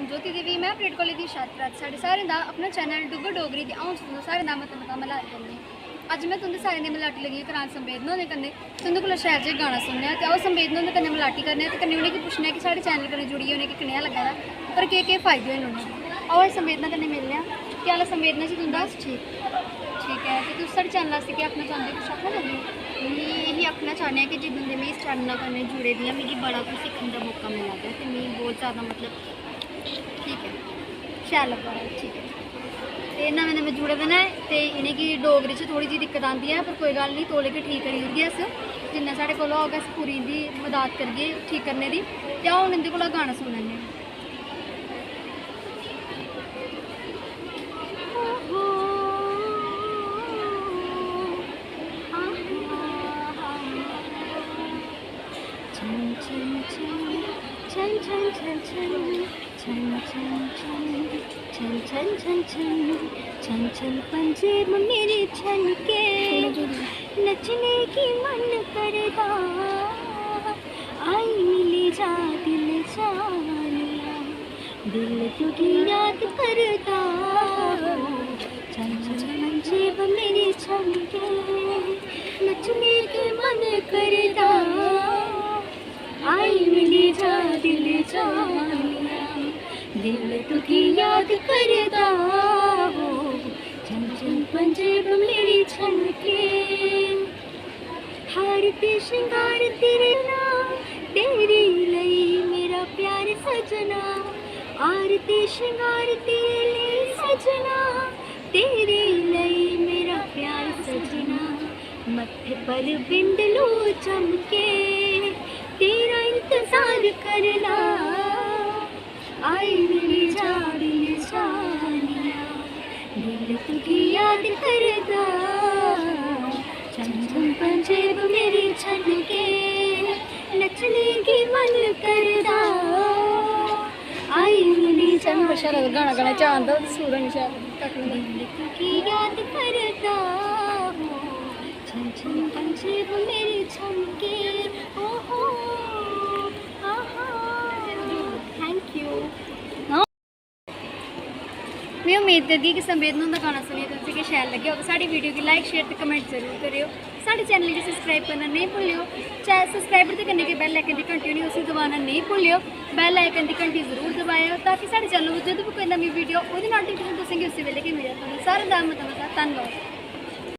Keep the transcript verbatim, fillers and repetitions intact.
ज्योति देवी, में parade college दी छात्रा। साढ़े सारें दा अपना चैनल डुग्गर डोगरी ते अ'ऊं तुं'दा सारें दा मता मता मलार करनी आं। अज्ज में तुं'दे सारें दी मलाटी लगी आं करान संवेदना हुंदे कन्नै। तुं'दे कोला शैल जेहा गाना सुनने आं ते आओ संवेदना हुंदे कन्नै मलाटी करने आं ते कन्नै उ'नेंगी पुच्छने आं कि साढ़े चैनल कन्नै जुड़ियै उ'नेंगी कनेहा लग्गा दा और केह् केह् फायदे होए न उ'नेंगी। आओ अज्ज संवेदना कन्नै मिलने आं। केह् हाल ऐ संवेदना जी तुं'दा? ठीक। ठीक ऐ, ते तुस साढ़े चैनल आस्तै केह् आखना चांह्दे ओ? कुछ आखना चांह्दे ओ? में इ'यै आखना चाह्न्नी आं कि जदूं दे में इस चैनल कन्नै जुड़े दी आं, मिगी बड़ा कुछ सिक्खने दा मौका मिला दा ऐ ते मिगी बहुत जैदा, मतलब, ठीक ऐ, शैल लग्गा दा ऐ। ठीक ऐ, ते नमें नमें जुड़े दे न ते इ'नेंगी डोगरी च थोह्ड़ी जेही दिक्कत आंदी ऐ, पर कोई गल्ल निं, तौले गै ठीक करी ओड़गे अस। जिन्ना साढ़े कोला होग, अस पूरी इं'दी मदद करगे ठीक करने दी। ते आओ, हून इं'दे कोला गाना सुनने आं। छन छन छन, छन छन छन छन, छन छन छन, छन छन छन छन, छन छन पंजेब मेरे छन के, नचने की मन करदा, आई मिली जा दिल जानिया, दिल तुझे याद करदा। छन छन पंजेब मेरे छन के, नचने के मन करदा, आई मिली जा दिल जानिया, दिल तुझे याद करदा। छन छन पंजेब मेरे छन के, हार ते श्रृंगार तेरे नाल, तेरे लेई मेरा प्यार सजना। हार ते श्रृंगार तेरे लेई सजना, तेरे लेई मेरा प्यार सजना। मत्थे पर बिंदलू चमके, तेरा इंतजार करना। आई मिली जा दिल जानिया, दिल तुझे याद करदा। छन छन पंजेब मेरे छन के, नचने की मन करदा। आई मिली जा चल, बड़ा शैल लगदा गाना गाना, चाऽ आंदा, सुर हैनी शैल, कक्ख निं। दिल तुझे याद करदा। छन छन पंजेब मेरे छन के, ओहो, आहा। Thank you। में उम्मीद करदी कि संवेदना हुंदा गाना सुनियै तुसें गी शैल लग्गेआ होग। साढ़ी वीडियो गी like, share ते comment जरूर करेओ। साढ़े चैनल गी subscribe करना नेईं भुल्लेओ। चै-, subscriber दे कन्नै गै bell icon दी घंटी होनी, उसी दबाना नेईं भुल्लेओ। Bell icon दी घंटी जरूर दबाएओ ताकि साढ़े चैनल पर जदूं बी कोई नमीं वीडियो, ओह्दी notification तुसें गी उस्सै बेल्लै गै मिलै। सारें दा मता मता धन्नवाद।